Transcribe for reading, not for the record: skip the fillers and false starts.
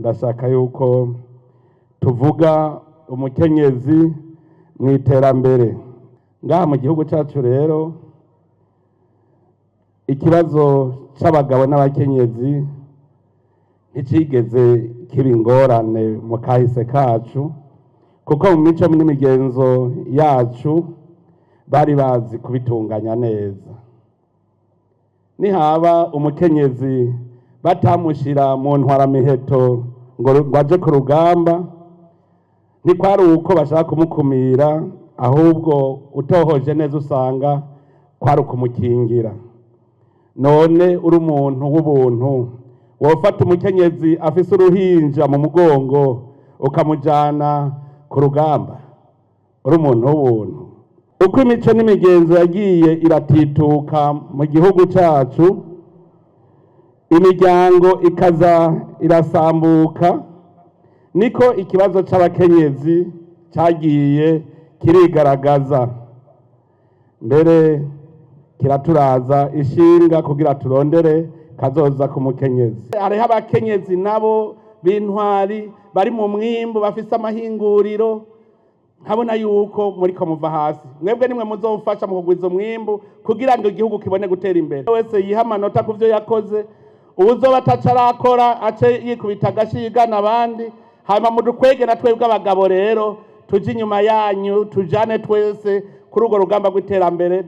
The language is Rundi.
Ndashaka yuko tuvuga umukenyezi mu iterambere ngaha mu gihugu cyacu. Rero ikibazo c'abagabo n'abakenyezi nticigeze kiba ingorane mu kahise kacu, kuko mu mico n'imigenzo yacu bari bazi kubitunganya neza. Nihaba umukenyezi batamushira mu ntwaramiheto ngo aje ku rugamba, ntikwari uko bashaka kumukumira, ahubwo utohoje neza usanga kwari ukumukingira. None uri umuntu w'ubuntu, wofata umukenyezi afise uruhinja mu mugongo ukamujana ku rugamba? Uri umuntu w'ubuntu? Uko imico n'imigenzo yagiye iratituka mu gihugu cyacu, imiryango ikaza irasambuka, niko ikibazo c'abakenyezi cyagiye kirigaragaza, mbere kiraturaza ishinga kugira turondere kazoza ku mukenyezi. Hariho abakenyezi nabo b'intwari bari mu mwimbu, bafise amahinguriro. Nkabona yuko muriko muva hasi. Mwebwe nimwe muzofasha mu kugwiza umwimbu kugira ngo igihugu kibone gutera imbere. Wese yiha amanota ku vyo yakoze, uwuzoba ataco arakora ace yikubita agashi yigana abandi. Hanyuma mudukwege na twebwe abagabo rero tuje inyuma yanyu, tujane twese kuri urwo rugamba rw'iterambere.